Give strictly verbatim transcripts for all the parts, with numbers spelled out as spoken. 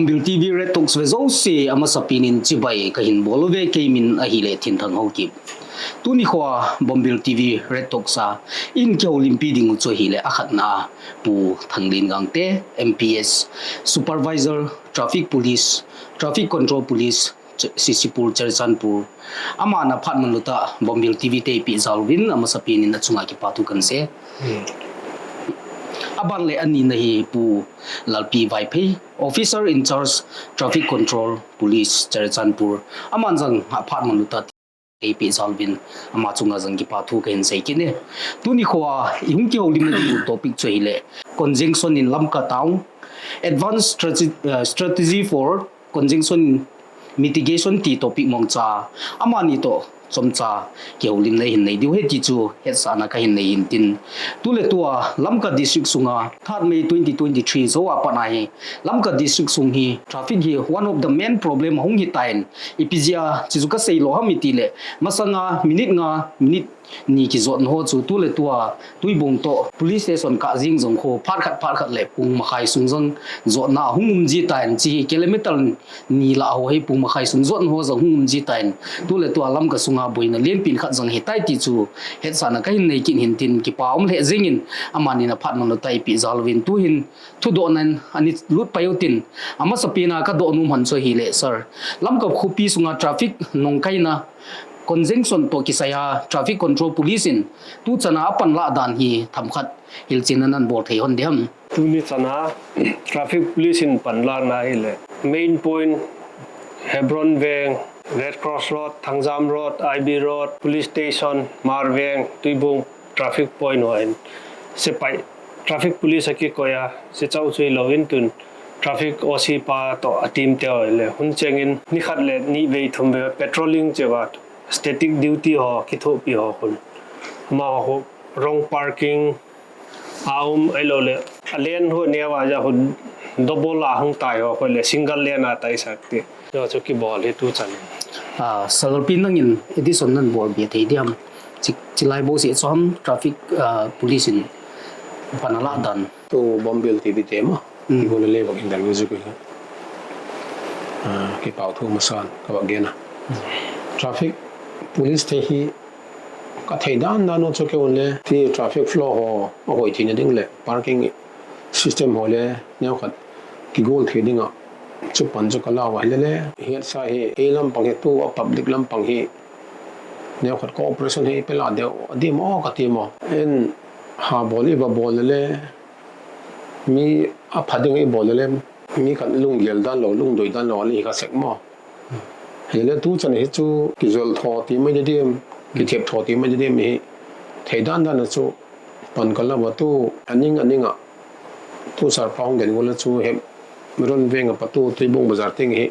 Bombil T V Red Talks ve jouse amasapen in chibai kahin bol uve, keimin ahile Thinthang Haokip. Tuni khoa Bombil T V Red Talks a ihin kihoulimpi ding u chu ahile akhatna Pu Thanglin Gangte, M P S, Supervisor, Traffic Police, Traffic Control Police, Ch-, C C Pur, Churachandpur. Aman aphat manlutah Bombil T V te eipeh jal uvin amasapen in achunga kipathu kahin sei. Hmm. Aban le anina hi Pu Lalpi Vaiphei, Officer in Charge, Traffic Control Police, Churachandpur. Aman jong aphat manlutah eipeh jal uvin ama chunga jong kipathu kahin sei kit e. Tuni khoa ihung kihoulimna ding u topic chu ahile congestion in Lamka Town, Advanced Strate-, uh, Strategy for Congestion Mitigation ti topic mongcha amani toh chomcha kihoulimna ihin nei diu ahi ti chu hetsahna kahin nei in tin. Tuletua Lamka District sunga third May twenty twenty-three jou a pat a hi Lamka District sung hi traffic hi one of the main problem ahung hitan, ipi jeh a chuchu kasei lou ham itile masanga minute nga, minute ni kijotna ho chu tuletua Tuibong toh police station kah jing jong khu phat khat, phat khat le pung makhai sung jong jotna ahung um jitan, hiche kilometer ni lah ho hi pung makhai sung jotna ho jong hung um jitan, tuletua Lamka sunga boina lenpen khat jong hitai ti chu hetsahna kahin nei kit in tin, kipa um lheh jengin amanin aphat manlutah eipeh jal uvin tuhin thudohnan ana lut pai utin, amasapen a kadoh nom hon chu ahile sir, Lamka khopi sunga traffic nungkaina congestion toh kisai a Traffic Control Police in tuchan a apanlah dan hi themkhat hilchetna neihin bol thei hon diham? Tuni chan a Traffic Police in panlahna ahile main point Hebron Veng, Red Cross Road, Thangjam Road, I B Road, Police Station, Marveng, Tuibong traffic point ho hin sepai traffic police akikoi a, hiche chauh chu hilou in tun traffic O C pa toh a team te ho le hun chengin nikhat le nivei thumvei patrolling cheh uva static duty ho kithopi ho khun amaho khu wrong parking a um ahilouleh a lane ho neo a jeh a khu double a hung tai ho khu le single lane a taisah ti. Hiche chu kibol hi tuchan. Ah, Sir Lalpi, nangin addition nahin bol be thei diham? Chi, chilai bou seh chun traffic, ah, police in panlah dan. Tu Bombil T V te ma. Hmm. Kibol le bang interview chu ko. Ah, kipathu masan kava gena. Hmm. Traffic police te hi kathei dan dan u chu kei un le ti traffic flow ho ahoi theina ding le parking system ho le neokhat kigol thei dinga chu pan chu kalah uva ahile le. Hiche sa hi ei lampang hi tu a public lampang hi neokhat cooperation hi pe lah deu adim o kati mo. Eiha bol iva bol le mi apha ding ibol le mi khat lunggel dan lou, lungdoi dan lou le hi kasei mo. Hile tuchan hi chu kijol tho ti mai didim, kithep tho ti mai didim hi thei dan dan a chu pan kalah uva tu aning aning a tu sir pa hung gen gol a chu Hebron Veng a pat tu Tuibong Bazar teng hi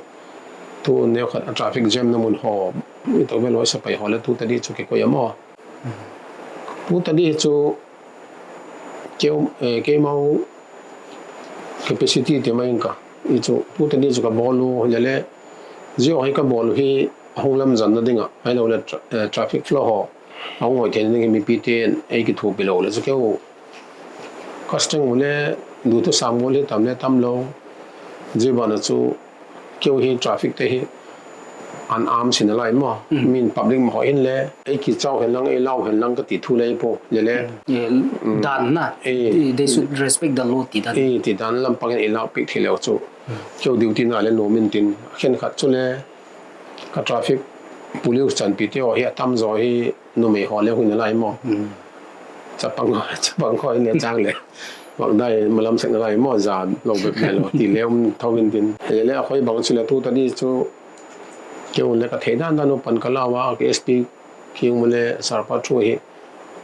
tu neokhat a traffic jam na mun ho mi to ve loi sepai ho le tu tadi chu kikoi a mo. Tu tadi chu kei, eh, keima u capacity ti mai ka. Hichu tu tadi chu kabol u le le. Hiche hi kabol u hi ahung lamjanna dinga. Ahilouleh tra-, eh, traffic flow ho ahung hoi theina ding hi mipi ten eikithopi lou le chu kei u ka strength u le dutu sam u le tam le tam lou. Hiche bana chu kei u hi traffic te hi an am sin alai mo. Mm. Min public mo hin le, ei kichau hen lang, ei lau hen lang kati thu le po. Le le. Mm. Eh, mm, dan na. Eh. They should respect the law ti dan. Eh, ti dan lampang in ei lau pik thei leu chu. Mm. Kei u duty na le nom in tin. Khenkhat chu le ka traffic police chanpi te ho hi atamjo hi numei ho le hung nalai mo. Hmm. Chapang, chapang ho in le chang le. Bang dai malam sek nalai mo, ja lou bep le lou. Ti le um tho in tin. Le le a khoi bang chu le tu tadi chu. Kei u le kathei dan dan u pan kalah uva, ka S P kei u le sir pa thu hi.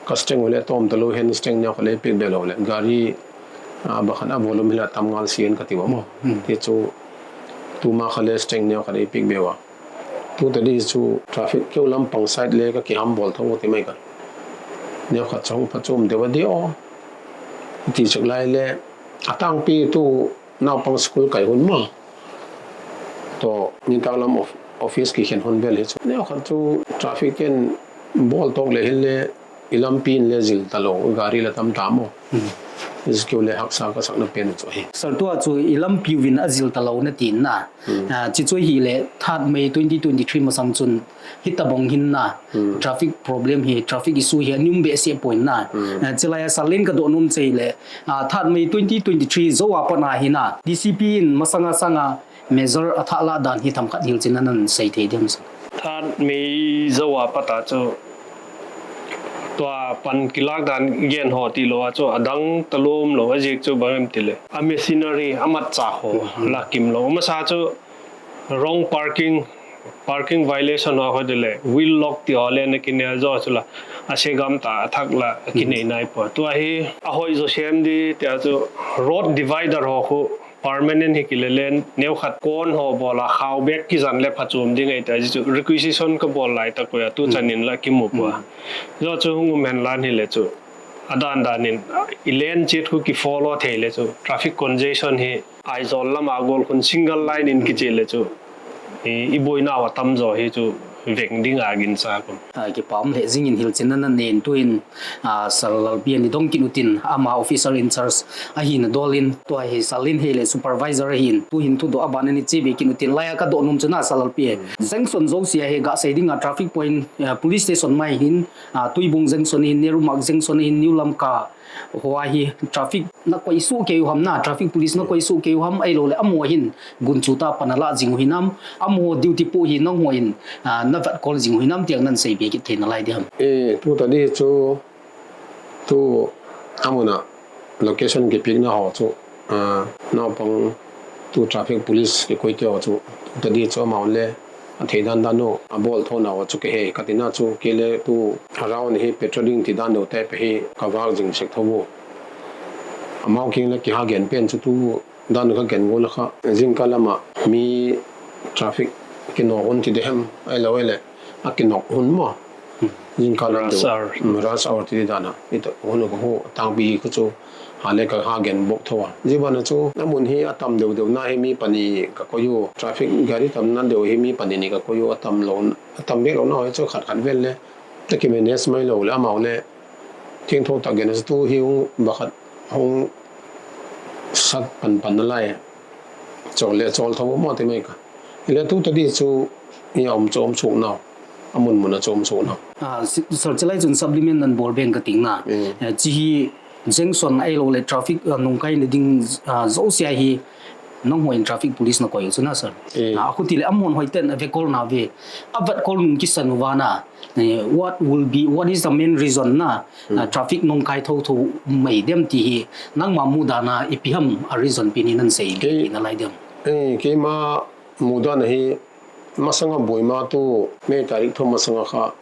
Ka strength u le tom talou hen strength neo ka le pik be lou le. Gari, ah, bakhan a volume hi la tam ngal sien kati uva mo. Hmm. Ti chu tuma kha le strength neo ka le pik be uva. Tu tadi chu traffic kei u lampang side le ka kiham bol tho ti mai ka. Neokhat chong pha chom deu a di o. Ti chuk lai le atangpi tu naupang school kai hun ma. To, nitah lam of-, office kikhen hun vel hi chu. Neokhat chu traffic ken bol tok le hin le i lampi in le jil talou, gari le tam ta mo. Hmm. Hichu keu le haksa kasakna pen chu ahi. Sir, tua chu i lampiuvin ajil talou na tin na. Hmm. Ah, chuchu ahile, third May twenty twenty-three masang chun, hitabang hin na, Hmm. traffic problem hi, traffic issue hi, aum behseh poi na. Hmm. Ah, chulai a Sir in kadoh nom chu ahile, ah, third May twenty twenty-three jou a pat na hi na, D C P in masanga sanga measure athah lah dan hi themkhat hilchen a nasei thei dem sir? Third May jou a pat a chu, tua pan kilak dan gen ho tilou a chu, adang talom lou, ajeh chu bang em tile, a machinery, amatcha ho, Hmm. la kimlou. Masa chu, wrong parking, parking violation ho, ho tile, wheel lock ti ho le na kinei jou chu la, asegam tah a thah la kinei nai poi. Tua hi, ahoi jo sem di, tia chu road divider ho khu permanent hi kile le, neokhat kon ho bol a, khao bek kijan le phachom ding ahi tia chu requisition kabol lai tah koi a, tu chan in la kimu poi. Jou chu hung um hen lang hile chu. Adan dan in, i lane chet khu kifollow thei le chu, traffic congestion hi, Aizawl lam a gol khun single line in kiche le chu, i, i boina u atam jo hi chu veng ding a ginsa kon. Ah, kipa um lheh jing in hilchen na nanen tuin, ah, Sir Lalpi a nei dong kit utin, ama officer in charge ahina dol in, tua hi Sir in hile supervisor ahin, tuhin thudoh aban a nei che be kit utin, lai a kadoh nom chu na Sir Lalpi. Junction jouse a hi gasei ding a traffic point, ah, police station mai hin, ah, Tuibong Junction hin, Nehru Marg Junction hin, New Lamka, Hoa hi traffic nakoi soh kei u ham na, traffic police nakoi soh kei u ham, ahilou le amaho hin gunchu tah a pan ala jing u hinam, amaho duty poh hi nangho hin, ah, navet kol jing u hinam tia nasei be kit thei nalai diham? Eh, tu tadi chu, tu amun a location kipehna ho chu, ah, naopang tu traffic police kikoi te ho chu, tu tadi chu amaho le athei dan dan u, abol tho nau chu kahe, katina chu kei le tu around hi patrolling ti dan u te pe hi kavak jing sek tho u. Amaho keng le kiha gen pen chu tu dan u kagen gol a kha. Jingkah lam a mi traffic kino hun ti diham, ahilou le, akinok hun mo. Jingkah lam rush hour. Mm, rush hour ti dan a. Ito, hun u khu, tangpi khu chu. Hale kaha gen bok tho a. Hijeh a chu, amun hi atam deu deu na hi mi pani kakoi u. Traffic gari tamna deu hi mi pani ni kakoi u, atam lou, atam beh lou na ho chu khat khat vel le. Aki manage mai lou le, amaho le. Thengtho tah gen a chu tu hi hung bakhat hung sat pan pan nalai. Chol le chol tho mo ti mai ka. Hile tu tadi chu, i um chu um chuk nau. Amun mun a chu um chuk nau. Ah, si-, sir, chulai chun supplement nan bol beng kating na. Mm. Eh, chi hi junction ahilou le traffic, ah, nungkai na ding, ah, jouse a hi nangho in traffic police nakoi u chu na, sir. Eh. Ah, akhuti le amahon hoiten avet kol na ve. Avet kol nung kisan uva na. Eh, what will be, what is the main reason na? Hmm. Ah, traffic nungkai tho tho mai dem ti hi nangma mudan a ipi ham a reason pen hi nasei kei nalai dem? Eh, keima mudan a hi masanga boima tu May tarik thum masanga kha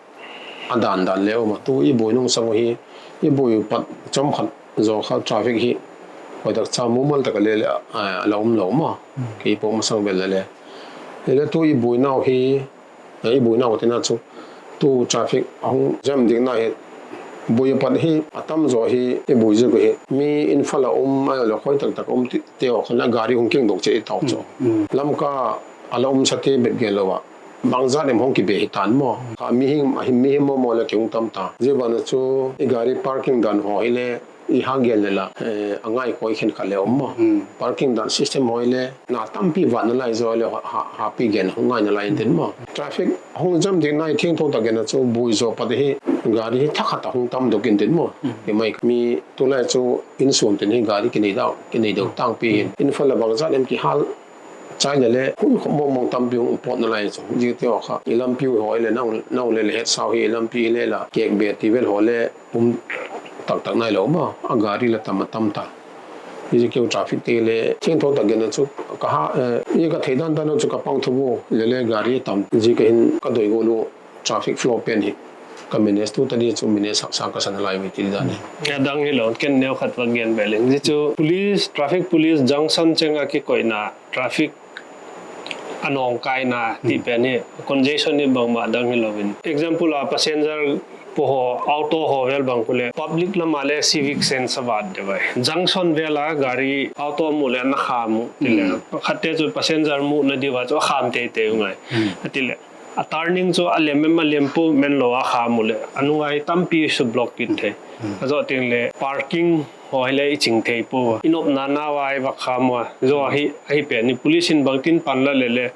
adan dan le uma tu i boi nung sang u hi i boi u pat chomkhat jo kha traffic hi hoitak cha mumal tak a le le, ah, ala um lou ma. Hmm. Kei po masang vel le le. Le tu i boi nau hi, eh, i boi nau tina chu tu traffic ahung jam ding na hi boi u pat hi atam jo hi i boi jeh u hi mi Imphal a um a le khoi tak tak um ti, te o khan a gari hung keng dok che i tau chu. Hmm. Hmm. Lamka ala um sa te bet gel lou a. Bangzat em hung kibe hi tan mo. Kha mihing, mihing mo mo le kihung tam ta. Hijeh a chu i gari parking dan ho hi le i ha gel le la, eh, angai koi khen kha le um mo. Hmm. Parking dan system ho hi le na tampi vat nalai jo le ha, ha, hapi gen hung ngai nalai in tin mo. Traffic hung jam ding na i thengtho tah gen a chu boi jo pat hi gari hi thakhat a hung tam dok in tin mo. Hmm. Hi mai mi tulai chu insun tin hi gari kinei dau, kinei dau tangpi hin. Imphal a bangzat em kihal chai le le, hun khop mong mong tampi hung pot nalai chu. Hijeh a kha, i lampi u ho le nau, nau le le het sau hi i lampi le la, kek be ti vel ho le, um tak tak nai lou ma, a gari la tam a tam ta. Hijeh a keu traffic te le, thengtho tah gen a chu, kaha, eh, i kathei dan dan u chu kapang tho u, le le gari tam, hijeh a kahin kadoi gol u, traffic flow pen hi ka manage tu tadi chu manage sak sak kasan lai ve ti dan hi. Adang hilou, ken neokhat va gen ve leng. Hijeh chu police, traffic police junction cheng a kikoina traffic anung kaina ti pen hi congestion hi bangma adang hilou in. Example a passenger po ho, auto ho vel bang khu le public lam a le civic sense avat deu vai. Junction vel a gari auto mu le na kha mu ti le. Hmm. Khat te chu passenger mu na diu va chu kham tei tei u ngai. Hmm. Ati le. A turning chu a lem em a lem pu men lou a kha mu le, a nunga hi tampi su block kit thei. Hmm. A jo ting le parking Ho hi le i ching thei po. I nopna nau a i va kham a. Zo hi, ahi pen ni police in bangtin pan la le le.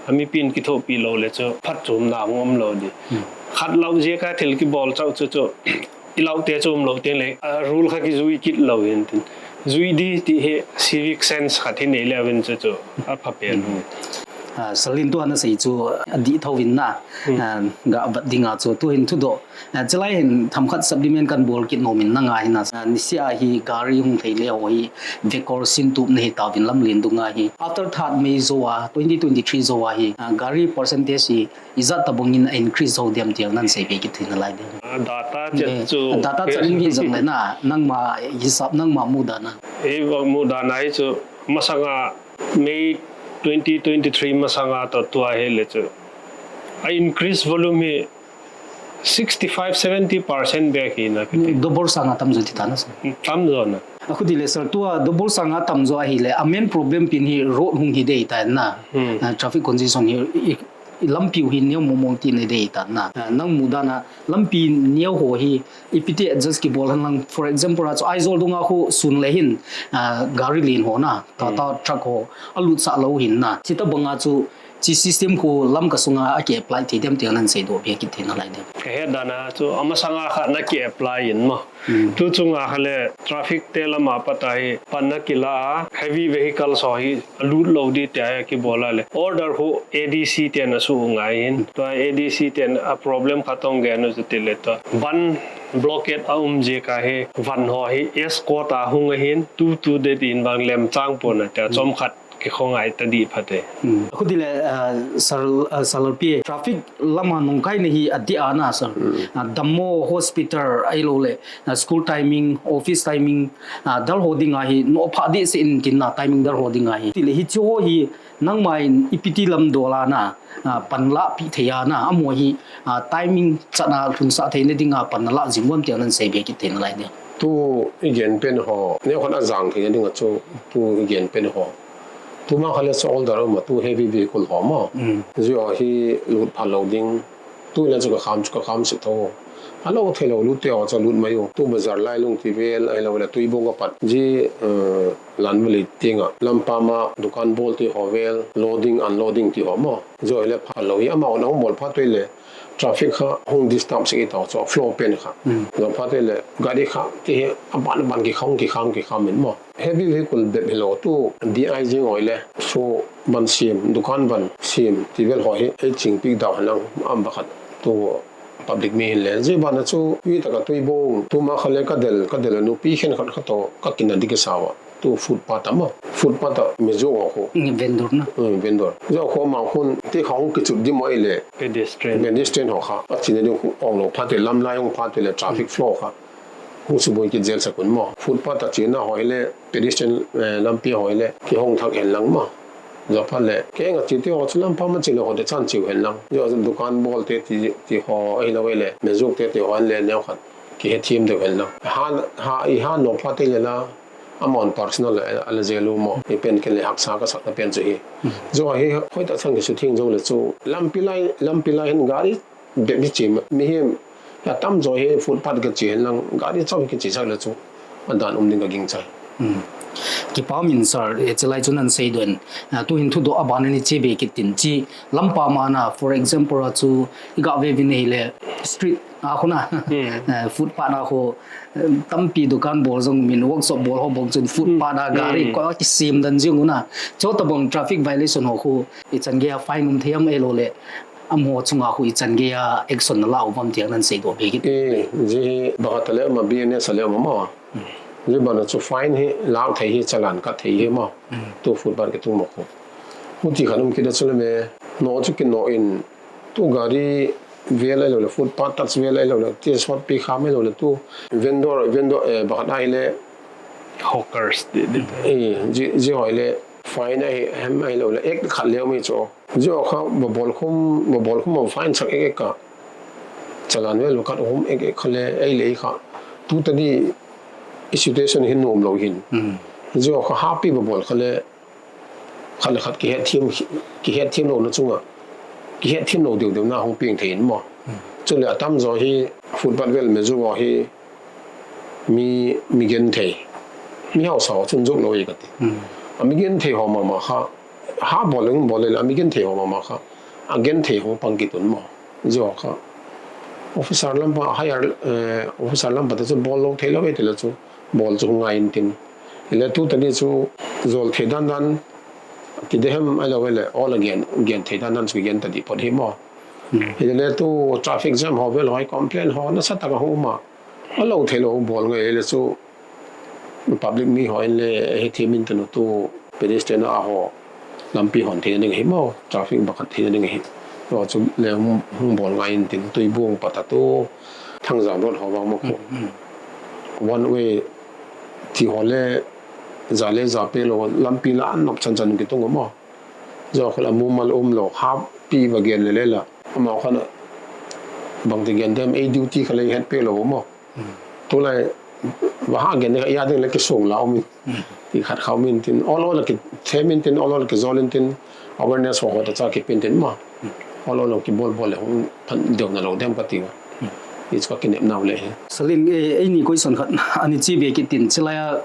A mipin kithopi lou le chu phatchomna hung um lou di. Khat lau je ka thil kibol chau chu chu. I lau te chu um lou teng le. A rule kha kijui kit lou hin tin. Jui di ti hi civic sense khat hi nei le vin chu chu. A pha pen. Ah, Salin tu ana sei chu a di tho vin na. Ah, ga bat dinga chu tu hin thudoh. Ah, chulai hin themkhat supplement kan bol kit nom in nanga hin a, ah, niseh a hi gari hung thei le ho hi vekol sin tup na hi tauvin lamlen dunga hi. After third May zo a, twenty twenty-three zo a hi, ah, gari percentage hi ijat tabang in a increase zo diam ti nan sei be kit thei nalai diam. Ah, data chet chu. Data chet in hi jong le na, nangma hisap, nangma mudan a. Ei va mudan a hi chu masanga May twenty twenty-three masanga to tua hi le chu. A increase volume hi sixty-five, seventy percent bek hi na kiti. Double sanga tam zo ti ta na sa. Tam zo na. A khuti le sir tua double sanga tam zo ahi le a main problem pen hi road hung hi dei ta na. Hmm. Ah, traffic congestion hi i, i lampi u hi neo mong mong ti na dei ta na. Ah, nang mudan a lampi neo ho hi ipi ti adjust kibol hen lang. For example a chu Aizawl dunga khu sun le hin, ah, gari len ho na. Tata truck ho a lut sah lou hin na. Chuti banga chu chi system khu Lamka sunga a ki apply thei diam ti nan sei doh be kit thei nalai diam. Ka het dan a chu amasanga kha na ki apply in mo. Hmm. Tu chunga kha le traffic te lama pat a hi pan na kila a heavy vehicle ho hi a lut lou di ti a kibol a le. Order khu A D C ten a su ngai hin. Tua A D C ten a problem khat hung gen u chu ti le tua. Ban blockade a um je ka hi van ho hi escort a hung a hin tu tu de tin bang lem chang pon a tia chom khat kikhongai ta di phate. Hmm. Khuti le, ah, sir, ah, sir Lalpi, traffic lama nung kai na hi a di a na, sir. Hmm. Ah, dammo hospital ahilou le, ah, school timing, office timing, ah, dal ho dinga hi, no pha di se in tin na, timing dal ho dinga hi. Ti le hi chu ho hi, nangma in ipi ti lam dol a na, ah, pan la pi thei a na, amaho hi, ah, timing chan a lhun sah thei na dinga pan na la jing uvam ti nan sei be kit thei nalai diam. Tu i gen pen ho, neo khat a jang thei na dinga chu, tu i gen pen ho. Tuma kha le chu order um a tu heavy vehicle ho mo. Mm. Zia hi lut pha lou ding. Tu le chu ka kham chu ka kham se tho. A lo thei lou lut te ho chu lut mai u. Tu bazar Lailung ti vel, ahilou le Tuibong a pat. Zia, eh, Lanvalley tinga. Lampam a dukan bol ti ho vel, loading, unloading ti ho mo. Zia le pha lou hi amount a hung bol phat le. Traffic kha hung disturb se i tau chu flow pen kha. Mm. Zia phat le gari kha ti hi aban ban kikham, kikham, kikham in mo. Heavy vehicle bep hilou tu D I jing ho le, so ban sem, dukan ban sem, ti vel ho hi, ei ching pick down lang, am ba khat tu public mi hin le. Zia ban a chu, ui taka Tuibong, tuma kha le ka del, ka del a nupi khen khat khat to, ka kin a di ka sa uva. Tu footpath a mo, footpath a mi jo ho ko. Nge vendor na. Hmm, vendor. Jo ko ma khun, ti kha hung kichut di mo i le. Pedestrian. Pedestrian ho kha, a china di hung ong lou phat le, lam lai hung phat le, traffic flow kha. Hung suboi kit zel sak un mo. Footpath a china ho i le, pedestrian, eh, lampi ho i le, kihong thak hen lang mo. Zia phat le, kei nga chi ti ho chu lampam a chi le ho te chan chiu hen lang. Zia dukan bol te ti, ti ho, ahilou le, mezuk te ti ho an le neo khat. Kihethiam deu hen lang. Ha, ha, i ha no phat le la, amount personal le, a le zel u mo. I pen ken le haksa ka sak na pen chu hi. Zia hi, hoi ta chang kisutheng jong le chu. Lampi lai, lampi lai hin gari, bep hi chi, mihem, a tam zo hi footpath ka chi hen lang, gari chau hi ka chi sak le chu, a dan um ding ka ging chai. Hmm. Kipa min sir, eh, chulai chu nan sei don. Ah, tu hin thudoh a ban a ni chi be kit tin chi, lampam a na, for example, a chu, i ga ve vin hi le, street a khu na, eh, footpath a khu, eh, tampi dukan bol jong min workshop bol ho bang chun footpath a gari ko kisem dan jing u na. Chuti bang traffic violation ho khu, i chan gei a fine um thei am ahilou le. Amaho chunga khu i chan gei a action na la u vam ti nan sei doh be kit. E, zia hi ba khat le ma B N S le ma ma. Zia ban a chu fine hi lak thei hi challan kat thei hi ma. Tu footpath kitung mo khu. Huti khan um kit a chu le me. No chu kino in tu gari vel ahilou le footpath touch vel ahilou le ti sot pi kham ahilou le tu vendor, vendor, eh, ba khat a hi le hawkers ti, ti. E, zia, zia ho i le fine a hi, hem ahilou le ek khat le mi chu. Zia kha, ba bol khum, ba bol khum, ba fine sak ek ek ka. Challan vel khat hum ek ek kha le, ei le ei kha. Tu ta di, i situation hin nom lou hin. Mm. Zia kha happy ba bol kha le, khat le khat kihethiam, kihethiam lou na chunga. Kihethiam lou deu deu na hung piang thei in mo. Mm. Chule a tam zo hi, footpath vel me zu hi, mi, mi gen thei. Mi hausa ho chun jok lou e kati. Hmm. Ami genthei ho mama kha, ha bol leng bol le, ami genthei ho mama kha, agenthei ho pang kitun mo. Jo kha. Officer lam pa, higher, eh, officer lam pa te chu bol lou thei lou e ti le chu, bol chu ngai in tin. Ile tu tani chu jol thei dan dan, ti de hem ai lou le, ol again, gen thei dan dan chu gen ta di pot hi mo. Hmm. Ile tu traffic jam ho vel hoi complain ho, nasa taka ho ma. Alou thei lou bol ngai le chu, public mi ho in le, he thi min tanu tu, pedestrian a ho, lampi hon thei ding hi mo, traffic bakhat thei ding hi. Lo chu le hung, hung bol ngai in tin, Tuibong pata tu, Thangjam road ho vang mo ko. Hmm, hmm. One way, ti ho le, ja le ja pe lou, lampi la an nop chan chan kitung mo. Jo kha la mumal um lou, happy va gen le le la. Ama kha na, bang ti gen dem, ei duty kha le het pe lou mo. Tulai, va ha gen ne, ya ding le kisung la um in. Ti khat kha um in tin, ol ol ki them in tin, ol ol ki jol in tin, awareness ho ho ta cha ki pin tin ma. Ol ol ki bol bol le hung phan deu na lou dem ka ti wa. Ti chu ka kinep nau le he. Salin, eh, eini question khat, ani chi be kit tin, chilai a,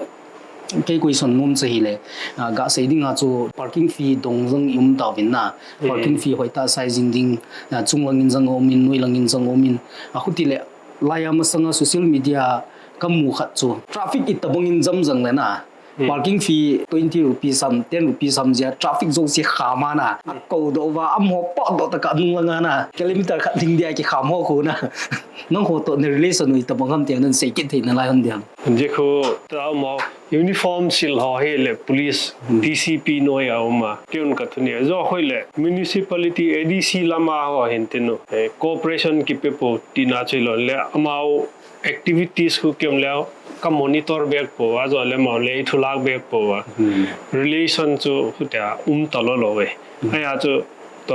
kei question nom chu hi le, ah, ga sei ding a chu parking fee dong jong i um ta vin na. Parking fee hoi ta sai jing ding, ah, chung lang in jong um in, noi lang in jong um in. A khu ti le, Lai a masanga social media ka mu khat chu traffic i tabang in jam jang le na. Hmm. Parking fee twenty rupees ham, ten rupees ham jia traffic jong si kham a na. A ko do va am ho pa do ta ka nung langa na. Kilometer khat ding dia ki kham ho ko na. Nang ho to ne relation u i tabang ham tia nan sei kit thei na lai han diam. Je khu ta mo uniform sil ho hi le police Hmm. D C P noi a um a. Kiun ka thuni. Jo khoi le municipality A D C lama ho hin tinu. Eh, cooperation ki pe po tina chilo le amau activities khu kem leo ka monitor bek po, a jo le mau le i thulak bek po a. Hmm. Relation chu khu tia um ta lo lo ve. Hmm. Aya chu to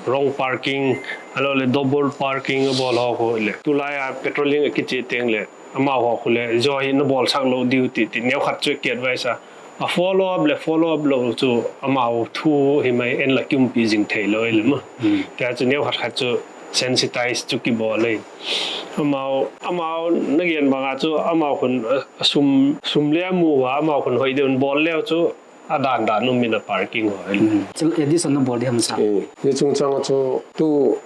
wrong parking, a lo le double parking a bol ho khu le. Tulai a patrolling a kichi teng le, amau ho khu le, jo hi na bol sak lo diu ti, ti neo khat chu ki advice a. A follow up le follow up lo chu amau thu hi mai en la kiumpi jing thei lo le ma. Hmm. Tia chu neo khat khat chu sensitize chu ki bol le. Amau, amau na gen banga chu amau khun, eh, sum, sum le mu wa amau khun hoi deun bol leo chu a dan dan um in a parking ho. Hmm. Chil addition na bol di ham sa. Eh, ni chung chang chu tu,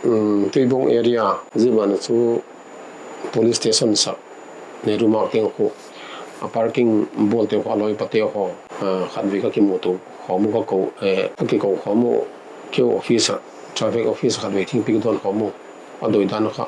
um, Tuibong area, ji ban chu police station sa. Ne ruma keng khu. A parking bol te ho, a loi pa te ho, ah, khat ve ka kimu tu, ho mu ka ko, eh, ka ki ko ho mu, Q office a, traffic office khat ve thing pi don ho mu, a doi dan kha,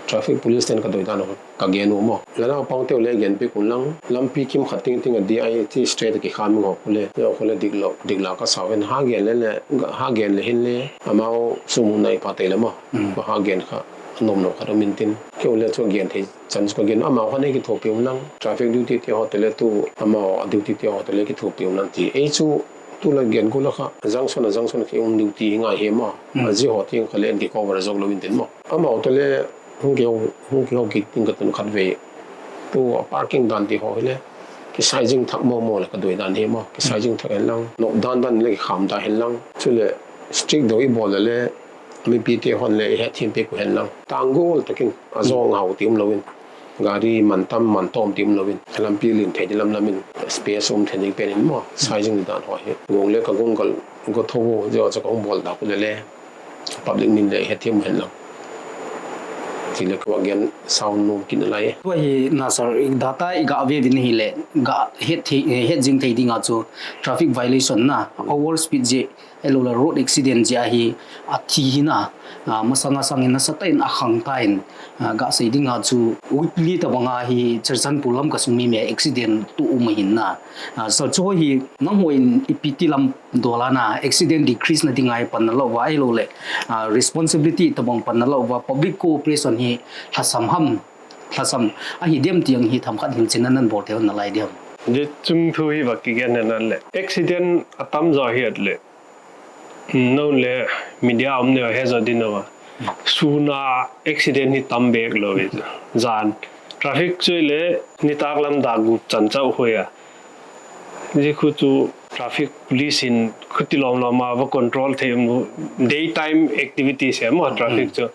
traffic police ten ka doi dan kha, ka gen u mo. Lana pang teu le gen pi kun lang, lampi kim khat ting ting a D I T straight ki kham ho khu le, yo khu le dik lo, dik la ka sa ven ha gen le le, ha gen le hin le, amau sum nai pa te le mo. Mm. Ha gen kha, nom lo kha min tin. Keu le chu gen thei. Chan chu ka gen amau kha nei kithopi um lang. Traffic duty te ho te le tu amau a duty te ho te le kithopi um lang ti. Ei chu tu la gen ko la kha. Junction a junction ki um duty ngai he ma. Hmm. A ji ho ting kha le en ki cover jok lo in tin ma. Amau te le hung ki ho, hung ki ho ki ting ka tun khat ve. Tu a parking dan ti ho hi le. Ki sizing thak mo mo le ka doi dan he ma. Ki sizing thak hen lang. Nop dan dan le ki kham dan hen lang. Chu le strict do i bol le le. Mipi te hon le i het thim pe ku hen lang. Tanggol takin a jong hau ti um lo in. Gari man tam man tom ti um lo in. Lampi lim thei di lam lam in. Space um thei ding pen in mo. Sizing dan ho hi. Gong le ka gong kal go tho vo, jo cha ka hung bol da ku le le. Public min le i het thim hen lang. Ti le ka wa gen sound no kin lai. Tua hi na sir, i data i ga ve vin hi le, ga het thei, het jing thei ding a chu traffic violation na, over speed je, Hello la road accident jeh a hi a thi hi na, ah, masanga sangin nasa tah in a khang tah in, ah, ga sei ding a chu weekly tabang a hi Churachandpur lam ka sung mi me accident tu um ahin na. Ah, sir chu hi nangho in ipi ti lam dol a na accident decrease na ding a hi pan na lo va ahilou le, ah, responsibility tabang pan na lo va public cooperation hi lhasam ham, lhasam ahi dem ti ang hi themkhat hilchen na nan bol thei na lai dem. Je chung thu hi va kigen na le. Accident a tam jo hi at le. No le media um ne he jo din no. Sun a accident hi tam bek lo ve. Jan traffic chu le nitak lam da gup chan chau hoi a. Ji khu chu traffic police in khuti lom lom a va control thei um daytime activities e mo traffic chu.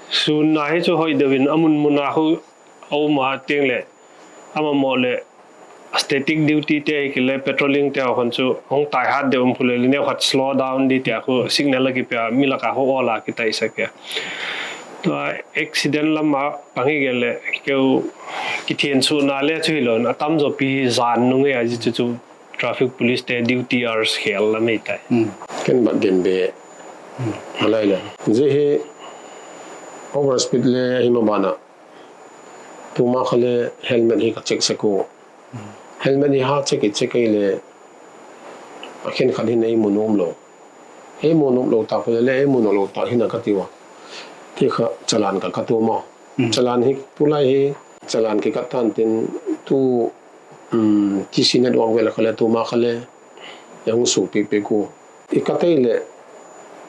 Sun a hi chu hoi deu in amun mun a khu a um a teng le ama mo le static duty te hi kile patrolling te ho khun chu hung tai hat de um khu le le neo khat slow down di tia khu signal a kipia mi laka ho ola kitai sa kia. Tua accident lama pangi gel le keu kithian su na le chu hilon atam jo pi hi jan nung e a ji chu chu traffic police te duty hours khel la mei tai. Ken bat den be. Malai le. Je hi over speed le hi ma bana. Tuma kha le helmet hi ka check sek u. Helmet hi ha check i check ai le. A khen khat hin ei mu nom lo. Ei mu nom lo ta khu le le ei mu nom lo ta hin a ka ti wa. Ti kha challan ka ka tu mo. Challan hi tulai hi challan ki ka tan tin tu um, T C network vel kha le tuma kha le. Ei hung su pi pi ku. I ka tei le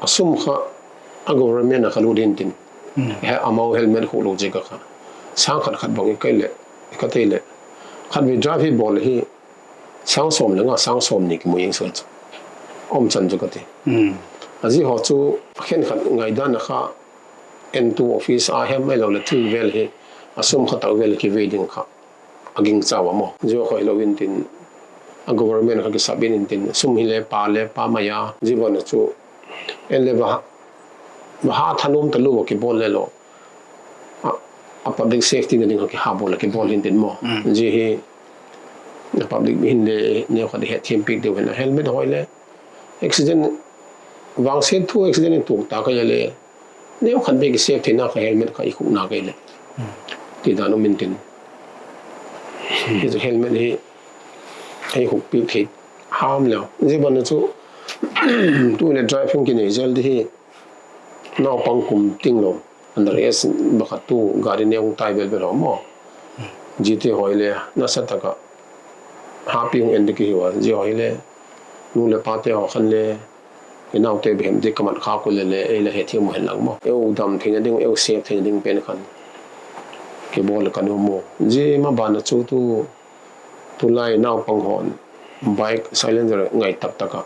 a sum kha a government a kha lut hin tin. He amau helmet khu lo je ka kha. Sang khat khat bang i kai le i ka tei le. Khat ve drive hi bol hi sang som le nga sang som ni ki mu ing sel chu. Om chan chu ka ti. A ji ho chu khen khat ngai dan a kha N two office a hem ai lo le thil vel hi a sum kha tau vel ki ve ding kha. A ging chawa mo. Ji ho kha hi lo in tin a government kha ki sab in in tin sum hi le pa le pa maya. Ji bon chu en le ba ha thanom ta lo ki bol le lo. A, a public safety na ding kha ki ha bol ki bol hin tin mo. Ji hi a public hin le neo kha de het thim pik deu hin helmet hoi le accident vang se thu accident in tuk ta ka ya le. Neo khat be ki safety na ka helmet ka i khu na ka le. Ti dan um in tin. Hi helmet hi ei khu pi thei ham le. Ji ban chu tu le driving ki nei jel di hi. Nau pang kum ting lo. Under age ba kha tu gari neo tai bel bel ho mo. Ji te hoi le na sa ta ka. Ha pi hung en di ki hi wa. Ji hoi le. Nu le pa te ho khan le. I nau te behem di ka mat kha ku le le ei la he thiam hen lang mo. Eu dam theina ding eu sep theina ding pen khan. Ki bol ka nu mo. Ji ma ban a chu tu tulai nau pang hon bike silencer ngai tak tak a.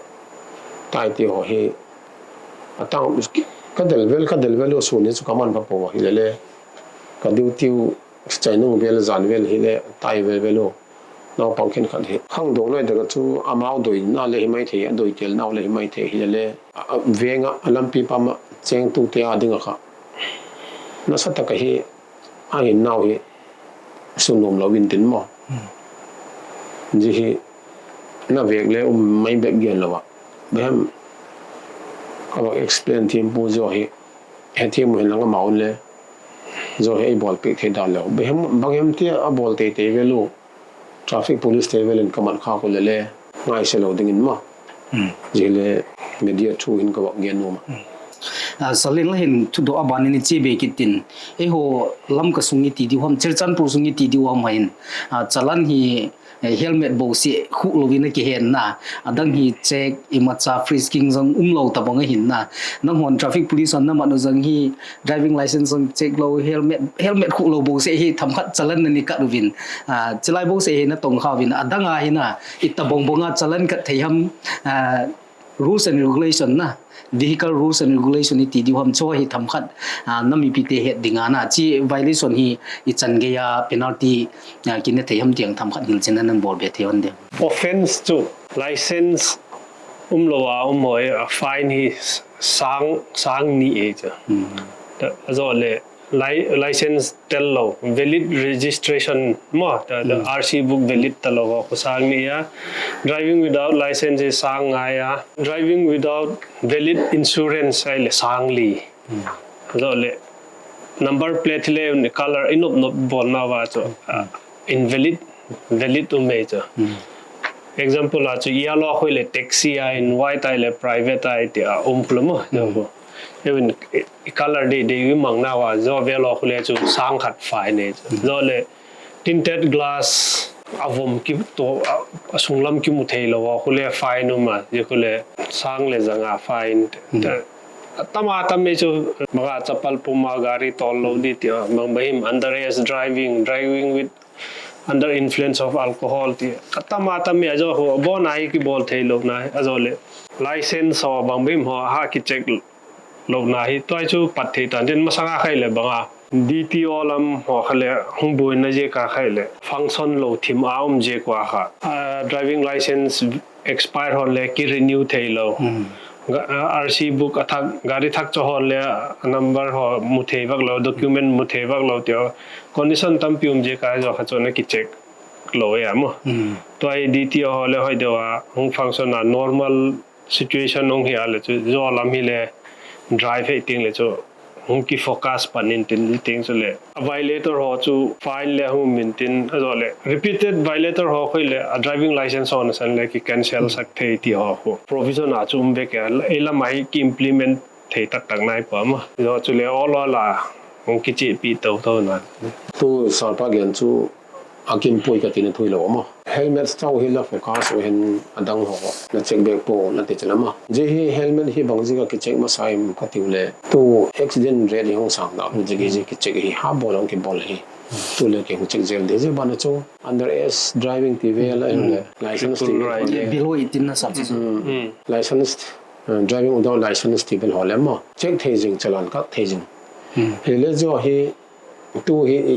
Tai ti ho hi atang ka del vel ka del vel u su ni chu ka man pa po hi le le. Ka diu tiu chai nung vel zan vel hi le tai vel vel u. Naupang khenkhat hi khangdong lai taka chu amau doi na le hi mai thei, a doi tel nau le hi mai thei hi le le, a, a, venga a lampi pama cheng tu te a dinga kha. Nasa taka hi a hin nau hi sun nom lo in tin mo. Ji hi na vek le um mai bek gen lo a. Behem ka va explain thim pu jo hi. He thim hin langa mau le. Jo hi ei bol pek thei da lo. Behem bang hem ti a bol tei tei ve lo. Traffic police te velin ka man kha ko le le ngai se lo ding in ma. Ji le media thu hin ka va gen nom a. A, Salin la hin thudoh a ban in i chi be kit tin. Eiho Lamka sung i ti diu ham, Churachandpur sung i ti diu ham hin. A, challan hi, eh, helmet bo se khu lo in a kihen na. Adang hi check imacha frisking jong um lo ta bang a hin na. Nang hon traffic police hon na man u jong hi driving license jong check lo, helmet, helmet khu lo bo se hi themkhat challan na ni kat uvin. A, chilai bo se hi na tong kha uvin. Adang a hi na, i ta bong bong a challan kat thei ham, a, rules and regulation na, vehicle rules and regulation i ti diu ham cho hi themkhat, a, na mipi te het ding a na, chi violation hi i chan gei a penalty, a, ki ne thei ham tiang themkhat hil chin a nan bol be thei hon de. Offense chu license um lo a um hoi a fine hi sang, sang ni e cha. Ta, a zo le, li-, license tel lo, valid registration mo, ta, ta, R C book valid ta lo, ko sang ni a. Driving without license hi sang nga a. Driving without valid insurance ai le sang li. Zo le, number plate le color inop nop bol na va cho. Ah, invalid, valid um e cho. Example a chu yellow hoi le taxi a in white ai le private ai ti a um pula mo. Even i color de de i mang na wa zo ve lo khu le chu sang khat fine e. Zo le tinted glass a vom ki to a, a sunglam ki mu thei lo khu le fine um a, je khu le sang le zanga fine. Tama tam e chu manga chapal puma gari tol lo di ti a, mang bahim underage driving, driving with under influence of alcohol ti. Atama tam e a zo khu bona hi ki bol thei lo na a zo le license ho bang bahim ho ha ki check lo na hi, tua chu pat thei tan tin masanga khai le banga. D T O lam ho kha le hung boina jeh a kha le function lou thim a um jeh a kha. Ah, driving license expire ho le ki renew thei lou. Ga-, ah, R C book a thak, gari thak cho ho le, ah, number ho mu thei vak lou, document mu thei vak lou tio. Condition tampi um jeh a jo kha cho na ki check lou e mo. Tua hi D T O ho le hoi deu a hung function a normal situation hung hi a le chu, jo lam hi le drive hei ting le chu, hung ki focus pan in tin ting chu le. A violator ho chu fine le hung min tin a jo le. Repeated violator ho khoi le a driving license ho na san le ki cancel sak thei ti ho khu. Provision a chu um ve ke, ei lam a hi ki implement thei tak tak nai pa ma. Jo chu le all all a hung ki chi pi to to na. Tu sar pa gen chu a kim pui ka tina thui lou ma. Helmet chau hi la focus u hin adang ho na check back po na ti chala ma. Ji hi helmet hi bang ji ka ki check ma sai ka tiu le. Tu accident rate hi hung sang da ji ki ji ki check hi ha bol hung ki bol hi. Tu le ki hung check jel de ji ba na chu under age driving ti ve la le license ti ve. Below eighteen na sa. License, uh, driving without license ti ve ho le ma. Check thei jing chalan ka thei jing. Hi le jo hi tu hi i,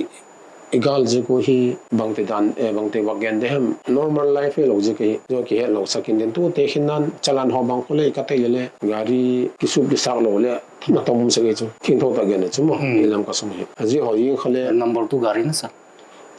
i gal ji ku hi bang te dan, eh, bang te va gen de hem. Normal life hi lou ji ki, jo ki het lou sakin den tu te hin nan chalan ho bang khu le ka te le le. Gari ki sup ki sak lou le. Na tong um sa ki chu. Kin tho ta gen chu mo. Ni lam ka sung hi. A ji ho yi kha le. Number two gari na sa.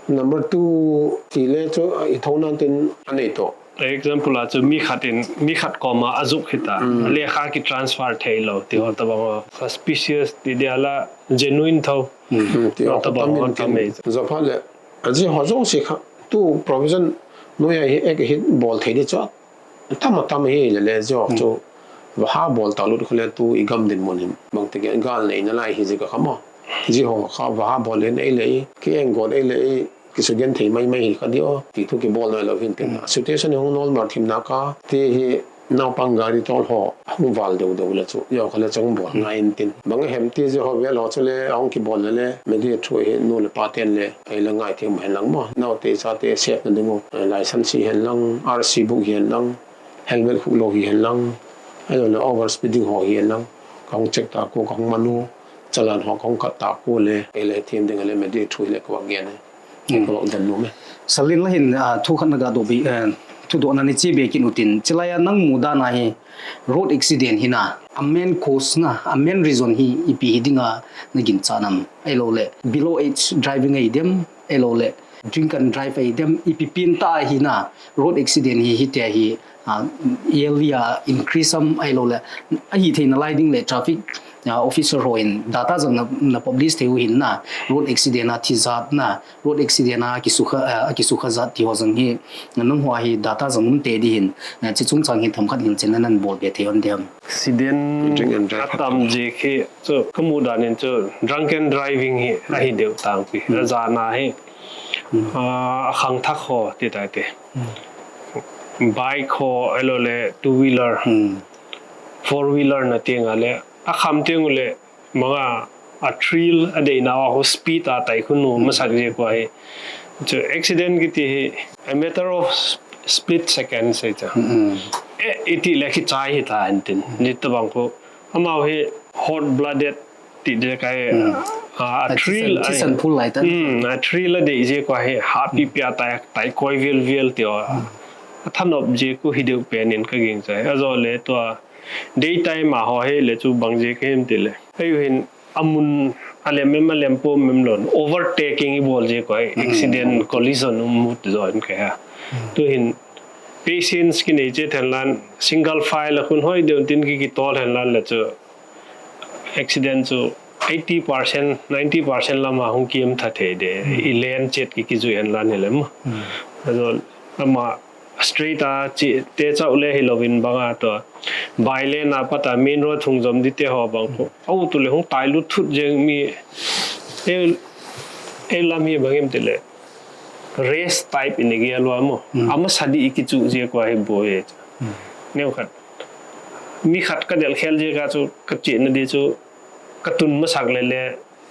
Number two ti le chu i tho nan tin a nei to. Example a chu mi khat in, mi khat koma a juk hita. Le kha ki transfer thei lou. Ti ho ta bang suspicious ti dia la genuine tho. Ti ho ta bang ho ta mei. Jo pha le. A ji ho jo si kha. Tu provision noi a hi ek hi bol thei di chu. Tam tam hi le le jo chu. Va ha bol ta lut khu le tu i gam din mun hin. Bang te gal nei na lai hi ji ka kha mo. Ji ho kha va ha bol le nei le. Ki eng got ei le. Ki su gen thei mai mai hi ka di o. Ti tu ki bol noi lou hin tin. Situation hung normal thim na ka. Ti hi Naupang gari tol ho hung val deu deu le chu. Yo kha le chung bol ngai in tin. Bang hem ti ji ho vel ho chu le hung ki bol le le. Media thu hi nu le pa ten le. Ei le ngai thim hen lang mo. Nau te sa te sep na ding o. License hi hen lang, R C book hi hen lang, helmet khu lou hi hen lang. Ei le over speeding ho hi hen lang. Ka hung check ta ko ka hung manu. Chalan ho ka hung kat ta ko le. Ei le thim ding le media thu le ka wa gen. Salin la hin, ah, thu khat na ga do bi, eh, thu do na ni chi be kin utin. Chilai a nang mu dan a hi road accident hi na, a main cause na, a main reason hi ipi hi dinga na gin cha nam. Ei lo le, below age driving ei dem, ei lo le, drink and drive ei dem, ipi pin ta hi na, road accident hi, hi te hi, ah, yearly a increase am ei lo le, a hi thei na lai ding le traffic, ah, officer ho in data jong na, na publish thei u hin na, road accident a thi jat na, road accident a kisukha, ah, kisukha jat ti ho jong hi, nang ho hi data jong um te di hin, ah, chi chung chang hin themkhat hin chen nan bol be thei hon dem. Accident atam ji khi, chu ka mu dan in chu drunken driving hi, a hi deu tang pi. A ja na hi, ah, a khang thak ho ti tai te. Bike ho, ei lo le two wheeler, four wheeler na ting a le, a kham ting u le, manga a thrill a dei na wa ho speed a tai khu nu masak ji ko hi. Chu accident kiti hi a matter of s-, split second sei cha. E, iti le khi chai hi ta an tin. Ni ta bang ko. Amau hi hot blooded ti de kai, ah, a thrill, thisan phul lai ta. Hmm, a thrill a dei ji ko hi happy pia tai, tai koi vil vil ti o. A thanop ji ko hi deu pen in ka ging chai. A jo le to a daytime a ho hi le chu bang ji ka him ti le. Ei u hin a mun a lem em a lem po mem lon. Overtaking i bol ji ko hi accident collision um mut jo in ka ha. Tu hin patience ki nei che then lan single file a khun hoi deu tin ki ki tol hen lan le chu accident chu eighty percent, ninety percent lama hung kim tha thei de. I len chet ki ki jui hen lan hi le mo. A jo lama straight a chi te chau le hi lovin bang a to. Bai le na pa ta main road hung jom di te ho bang ko. Au tu le hung tai lut thut jeng mi. E, e lam hi bang em ti le. Race type in i gel lua mo. Ama sa di i ki chu je ko hi bo e. Neu khat. Mi khat ka del khel je ka chu ka chi na di chu ka tun masak le le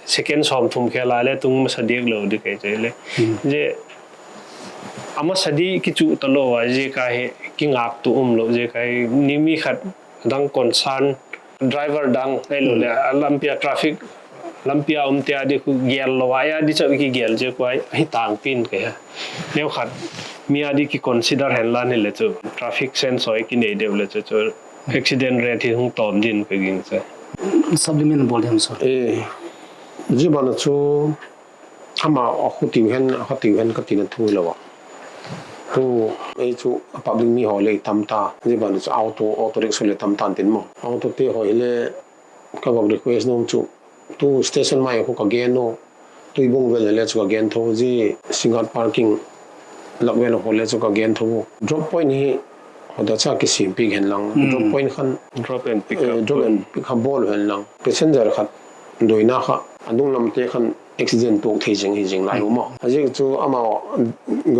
second som thum khel a le tung masa di lo di kai che le. Je ama sa di ki chu ta lo wa je ka hi ki ngak tu um lo je ka hi ni mi khat dang concern driver dang ei lo le a lampi a traffic Lampi a um te a di khu gel lou a, a di chau i kigel je khu a hi tang pin ke ha. Neo khat mi a di ki consider hen lan hi le chu traffic sense hoi ki nei deu le chu chu accident rate hi hung tom din ka ging che. Supplement bol dem sir. Eh, ji bana chu ama a khu tiu hen, a khu tiu hen ka tina thu lo wa. Tu ei chu public mi ho le tam ta. Ji bana chu auto, auto rickshaw le tam tan tin mo. Auto te hoi le ka va request nom chu tu station mai khu ka gen no. Tuibung vel le chu ka gen tho ji, Singngat parking lak vel ho le chu ka gen tho. Drop point hi hoda cha ki sim pi hen lang. Drop point khan drop and pick up. Drop and pick up bol hen lang. Passenger khat doina kha anung lam te khan accident tok thei jing hi jing lai mo. Ajik chu ama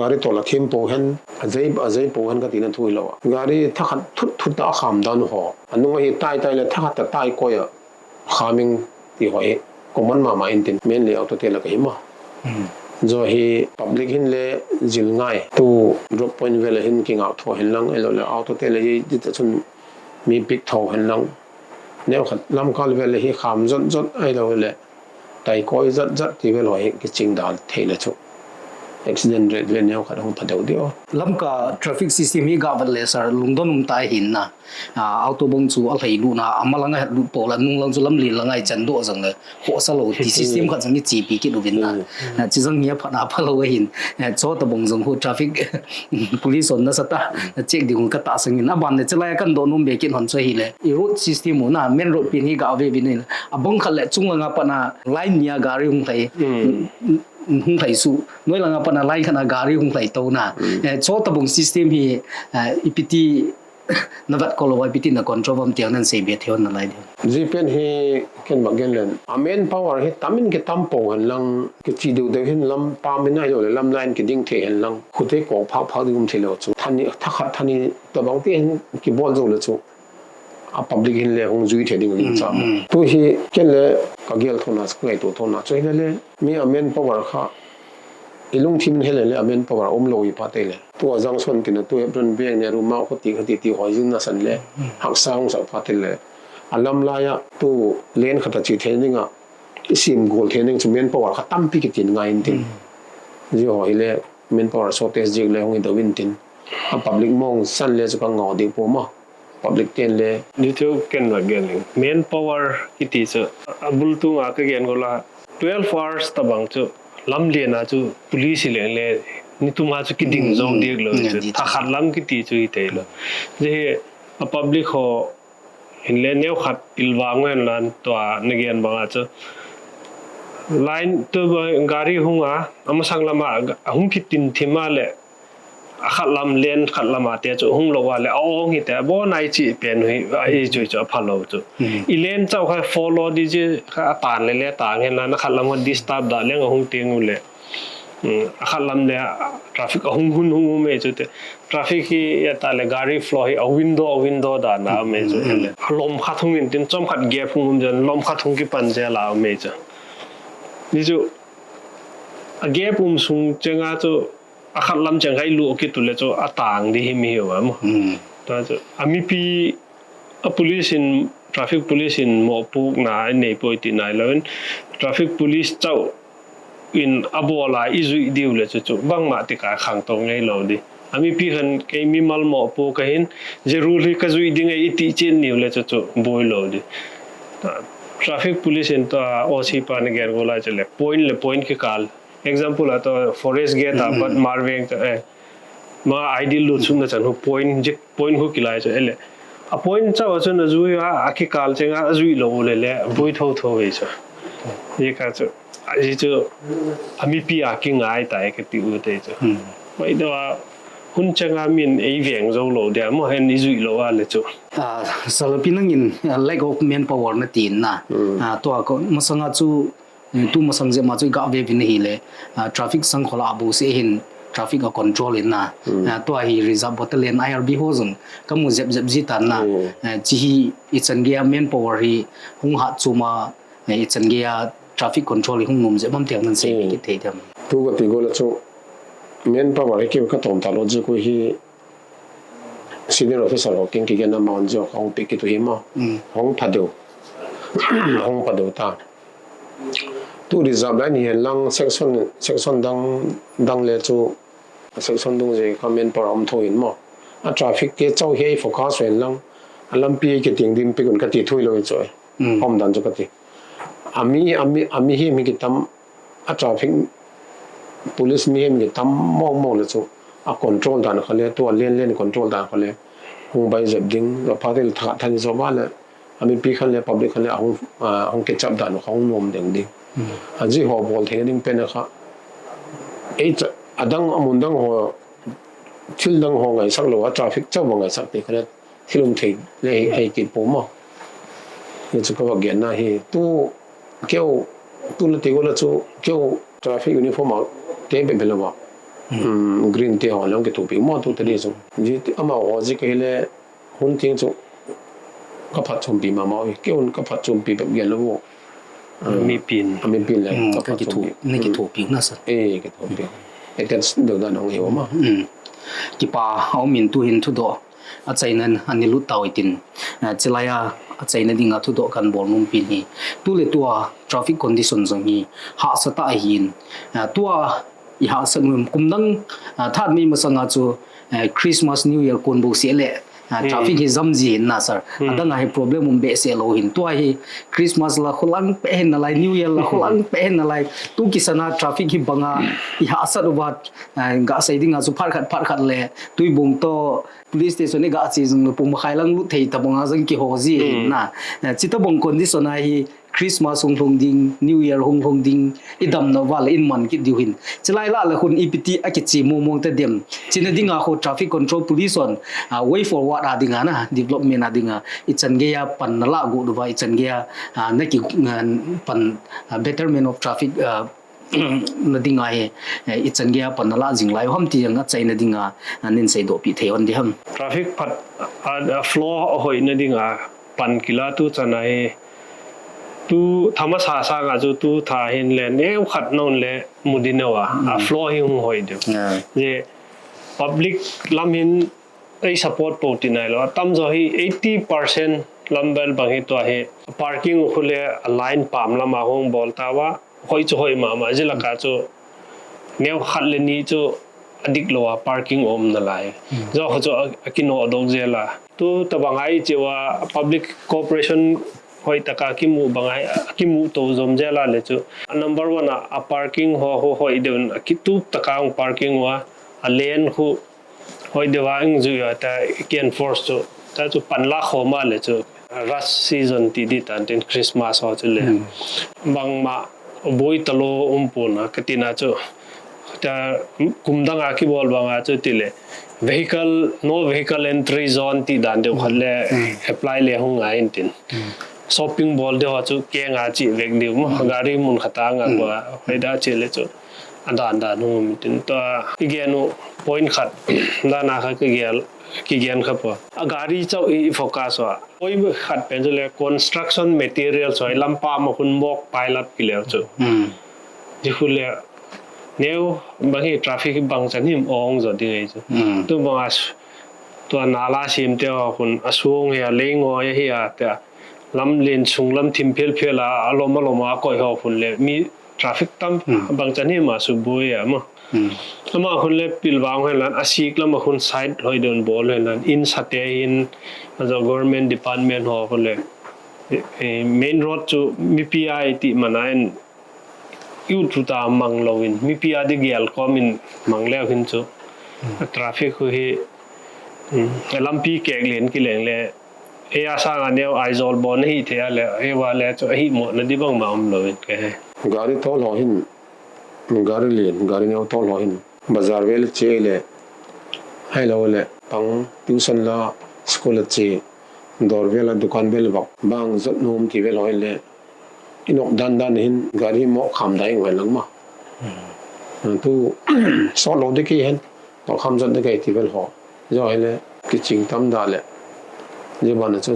gari tol a thim po hen, ajai ajai po hen ka tina thu lo. Gari thakhat thut thut ta kham dan ho. Anung hi tai tai le thakhat ta tai ko ya. Khaming ti hoi common mama in tin men le auto te la ka hi ma. Zo hi public hin le jil ngai tu drop point vel hin ki ngau tho hin lang elo le auto te le hi ti ta chun mi pick tho hin lang. Neo khat lam kal vel hi kham zot zot ai lo le tai koi zat zat ti vel hoi ki ching dal thei le chu. Accident rate ve neo khat hung pha deu deu. Lamka traffic system hi ga vat le sir lungdon um tai hin na. Ah, auto bang chu a hlei lu na, ama langa het lu po la, nung lang chu lam li langa i chan do jang le, ho sa lo, ti system khat jang i chi pi ki lu vin na. Ah, chi jang hi a pha na pha lo hin, eh, cho ta bang jang ho traffic police on na sa ta, check ding ka ta sang in, a ban le chi lai kan do nom be kin hon cho hi le, i road system u na, main road pin hi ga ve vin in, a bang khat le chung langa pa na, line nia gari hung hlei, hung hlei su, noi langa pa na line khat na gari hung hlei to na, eh, cho ta bang system hi, eh, i piti, Na vat ko lo vai piti na control vam tiang nan sei be thei hon na lai ding. Ji pen hi ken bak gen len. A main power hi tamin ki tam po hen lang, ki chi deu deu hin lam pa min ai lo le lam line ki ding thei hen lang. Khu te ko phak phak ding um thei lo chu. Thani, thakhat thani to bang te hin ki bol zo le chu. A public hin le hung jui thei ding um cha. Tu hi ken le ka gel thona, ka ngai to thona. Chu hin le mi a main power kha I lungthim in he le le a main power um lo i pa te le. Tu a junction tina tu hepron beng ne ruma khoti khati ti hoi jing na san le. Haksa hung sa pa te le. A lam lai a tu len khata chi thei ding a. I sim gol thei ding chu main power kha tampi ki tin ngai in tin. Ji ho hi le main power shortage jik le hung i do in tin. A public mong san le chu ka ngau ding po ma. Public ten le. Ni chu ken va gen ling. Main power kiti chu a bul tunga ka gen go la. Twelve hours tabang chu lam lian a chu police hi leng le ni tuma chu kiding zo diak lo chu. Thakhat lam kiti chu hi thei lo. Ji hi a public ho hin le neo khat pilvang hen lan tua na gen banga chu. Line tu gari hung a, amasang lama hung kitin thima le. A khat lam len khat lama te chu hung lo a le a ong hi te a bon ai chi pen hi a i chu chu a pha lo chu. I len chau kha follow di ji kha a tan le le tang hen la na khat lam hon disturb da leng a hung ting u le. A khat lam le traffic a hung hun hung um e chu te. Traffic hi ya ta le gari flow hi a window a window da na um e chu le. A lom khat hung in tin chom khat gap hung um jan lom khat hung ki pan je la um e chu. Ni chu a gap um sung chenga chu A khat lam cheng khai lu ki tu le chu a tang di hi mi hi wa mo. Ta chu a mipi a police in traffic police in mo puk na nei poi ti nai lo in traffic police chau in a bol a i zui diu le chu chu bangma ti ka khang to ngei lo di. A mipi khan kei mi mal mo pu ka hin je rule hi ka zui ding ei i ti chin niu le chu chu boi lo di. Traffic police in to O C pa ni ger go lai chu le point le point ki kal Example a to forest gate a pat marveng to eh ma ideal lu chung na chan hu point jik point hu kilai cho ele a point chau a chun a zui a a kikal chenga a zui lo le le bui tho tho ve cho. Ye ka cho a ji cho a mipi a kingai tai ka ti u te cho. Mai do a hun chenga min ei veng zo lo dia mo hen i zui lo a le cho. Ah, Salapi nangin, ah, lack of manpower na tin na. Ah, to a ko masanga chu Tu masang jep ma chu i ga ve vin ahi le, ah, traffic sang khola a bu se hin traffic a control in na. Ah, tua hi reserve battalion I R B ho jong ka mu jep jep ji tan na. Ah, chi hi i chan gei a manpower hi hung hat chu ma, eh, i chan gei a traffic control hi hung nom jep mam tiang nan sei ki thei diam. Tu ka ti go la chu manpower hi ki ka tom ta lo ji ko hi senior officer ho king ki gen na ma on jo ka hung pi ki tu hi ma. Hung pha deu. Hung pha deu ta. Tu reserve line hi lang section, section dang, dang le chu section dung je ka manpower um tho in mo. A traffic ke chau hi focus wen lang. A lampi ke ting dim pe kun ka ti thui lo chu. Mm. Om dan chu ka ti. Ami, ami, ami hi mi ki tam a traffic police mi hi mi ki tam mong mong le chu. A control dan kha le, tu a len len control dan kha le. Hung bai jep ding, lo pa tel tha, than zo ba le. A mipi khan le public khan le a hung, a hung kichap dan a hung nom ding ding. Hmm. A ji ho bol thei ding pen a kha. Ei cha, a dang a mun dang ho, thil dang ho ngaisak lo a traffic chau ngaisak te khan le thil um thei le hei, hei kit po mo. Ni chu ka va gen na hi tu keu tu le te go la chu keu traffic uniform a te be be lo wa. Hmm. Hmm, green te ho le hung kithopi mo tu te di chu. Ji ama ho ji ka hi le Hun ting chu ka phatchompi mama ui. Kei un ka phatchompi bep gel lo. Ah, mipin. A mipin le, hmm, ka ka kitho, phatchompi. Ni kithopi na sa. Eh, kithopi. Attach deu dan hong hi ma. Hmm. Kipa, a um in tu hin thudoh. A chaina a ni lut tau tin. Ah, chilai a, a chaina ding a thudoh kan bol nom pi ni. Tu le tua traffic condition jong hi hahsa tah ahin. Ah, tua i hahsa nom kum dang, ah, that mi masanga chu, eh, Christmas, New Year kon bo se le, ah, hmm, traffic hi jam ji hin na sir. Hmm. Adang a hi problem um behseh lo hin. Tua hi Christmas la kholang pe hin nalai, New Year la kholang pe hin nalai. Tu kisana traffic hi banga i hahsat uva, ah, ga sei dinga chu phat khat, phat khat le Tuibong to police station i ga che jong lo pung makhai lang lut thei tabanga jong kiho ji hin, hmm, na. Eh, chi tabang condition a hi Christmas hung lhung ding, New Year hung lhung ding, i damna uva le in man kit diu hin. Chilai lah le hun ipi ti a kichi mong mong ta dem. China dinga ho traffic control police on, ah, way forward a dinga na, development a dinga. I chan gei a pan na lah gu uva, i chan gei a, ah, na ki, ah, pan, ah, betterment of traffic, ah, na dinga hi, eh, i chan gei a pan na lah jing lai ham ti jong a chaina dinga, ah, nin seidoh pi thei hon di ham. Traffic phat, ah, ah, flow a hoina dinga pan kila tu chan a hi, tu thamasa sanga chu tu tha hin le neo khat non le mu di neo a, a, hmm, flow hi hung hoi diu. Yeah. Je public lam hin ei support po ti nai lo. Tam jo hi eighty percent lam bel bang hi tua hi parking khu le a line pam lama hung bol ta uva. Hoi chu hoi mama, ji laka chu neo khat le ni chu a dik lo a parking um nalai. Hmm. Jo kho chu a, a kino dok jel a. Tu tabang a i chi uva public cooperation hoi taka kimu bang a, a kimu to jom jel a le chu. A number one a, a parking ho, ho hoi deun a kitup taka hung parking uva, a lane khu Hoi deuva ing ju ya ta ki enforce chu. Ta chu pan la khom a le chu. Rush season ti di tan tin Christmas ho chu le. Hmm. Bangma boi talo um pon a ka tina chu. Ta kum dang a kibol bang a chu ti le. Vehicle, no vehicle entry zone ti dan deu khat le, hmm, apply le hung ngai in tin. Hmm. Shopping bol deu a chu keng a chi vek diu mo. Hmm. Gari mun khat a nga, hmm, ko a. Hoi da chi le chu. A dan dan hung um tin tua i gen u point khat dan a kha ki gel, ki gen kha po. A gari chau i, i focus uva. Point khat pen chu le construction material choi lampa ma hun mok pile up ki leu chu. Hmm. Ji khu le neo bang hi traffic bang chan him ong jo ding ei chu. Hmm. Tu bang a s-, tua nala sim te ho hun a sung hi a leng ho hi a te a. Lam len sung lam thim phel phel a, a lom a lom a koi ho hun le mi traffic tam, hmm, bang chan hi ma su boi a mo. Hmm. Ama hun le pil vang hen lan, a sik lam a hun side hoi don bol hen lan, in sa te hin, a jo government department ho hun le, eh, eh, main road chu mipi a i ti man a in, i u tu ta mang lo in, mipi a di gel kom in mang leu hin chu. Hmm. A traffic hu hi, hmm, a lampi kek len ki leng le, Ei a sanga neo Aizawl bon ahi thei a le, ei va le chu ahi mo na di bang ma um lo in ke he. Gari tol ho hin, gari lien, gari neo tol ho hin. Bazar vel che le, hai lo le, pang tuition la, school a che, dor vel a, dukan vel vak, bang jot nom ti vel ho hin le, i nok dan dan hin gari mo kham dai ngai lang ma. Hmm. Tu sot lo de ki hen, mo kham jot de ki ti vel ho. Jo hi le, ki ching tam da le. Je ban chu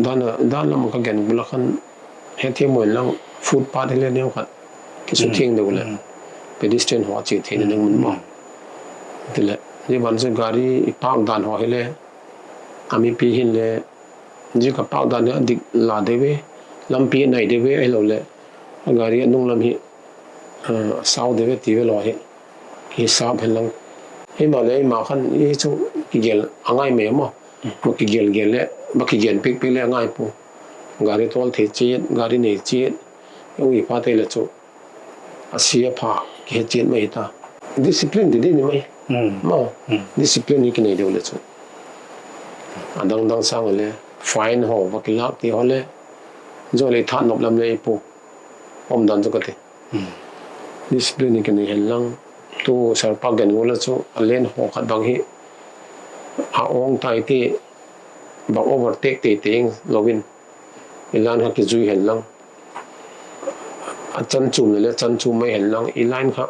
dan, dan lam ka gen bula khan he thi mo lang footpath hi le neo khat. Ki su, hmm, thing de le. Hmm. Pedestrian ho chi thei de mun mo. Hmm. Ti le, je ban chu gari i park dan ho hi le, a mipi hin le, Ji ka park dan hi a dik la de ve. Lampi nai deuh ve, ahilou le gari anung lam hi, ah, sao deuh ve ti ve lou hi, hi sap hen lang. Hi ma le, hi ma khan hi chu kigel angai mai mo. Ma kigel gel le, ma kigen pek pek le angai pu. Gari tol thei chet, gari nei chet. Ui pa te le chu. A sia pha, kihe chet mai ta. Discipline ti di ni mai. Hmm. Mo. Hmm. Discipline hi kinei deuh le chu. Adang dang sang le, fine ho, va kilak ti ho le. Zo le tha nop lam le pu. Om dan chu ka ti. Hmm. Discipline hi kinei hen lang. Tu sar pa gen ngol le chu, a len ho khat bang hi. A ong tai ti, ba overtake te te ing lovin. I line kha kijui hen lang. A chan chum le, le chan chum mai hen lang. I line kha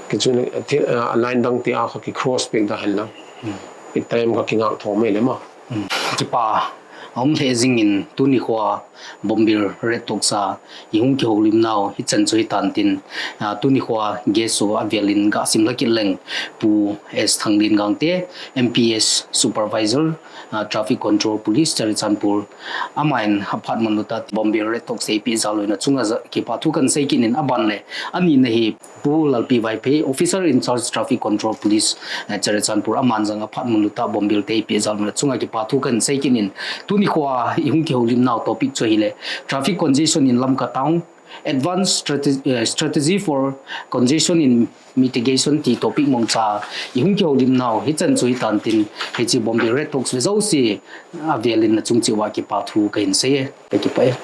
kijui le, a thi-, a line dang ti a kha ki cross pek da hen lang. Hmm. I time kha kingak tho mai le ma. Hmm. Kipa, a um le jing in tuni khoa Bawmbil Red Talks a i hung kihoulim nau hi chan chu hi tan tin, ah, tuni khoa guest chu a vial in ga sim la kit leng Pu S Thanglien Gangte, M P S Supervisor, ah, Traffic Control Police, Churachandpur. Amahin a phat mun luta Bawmbil Red Talks te ipi jal uvin a chunga ja-, kipa thu kan sei kit in a ban le. Ani na hi Pu Lalpi Vaiphei, Officer in Charge Traffic Control Police, eh, Churachandpur. Aman jang a phat mun luta Bawmbil te ipi jal uvin a chunga kipa thu kan sei kit in. Tuni khoa i hung kihoulim nau topic chu hi le. Traffic congestion in Lamka town. Advanced strate-, eh, strategy for congestion in mitigation ti topic mong cha i hung kihoulim nau hi chan chu hi tan tin, hi chi Bawmbil Red Talks ve zo si a vial in a chung chi wa kipa thu ka hin sei e, ka kipa e.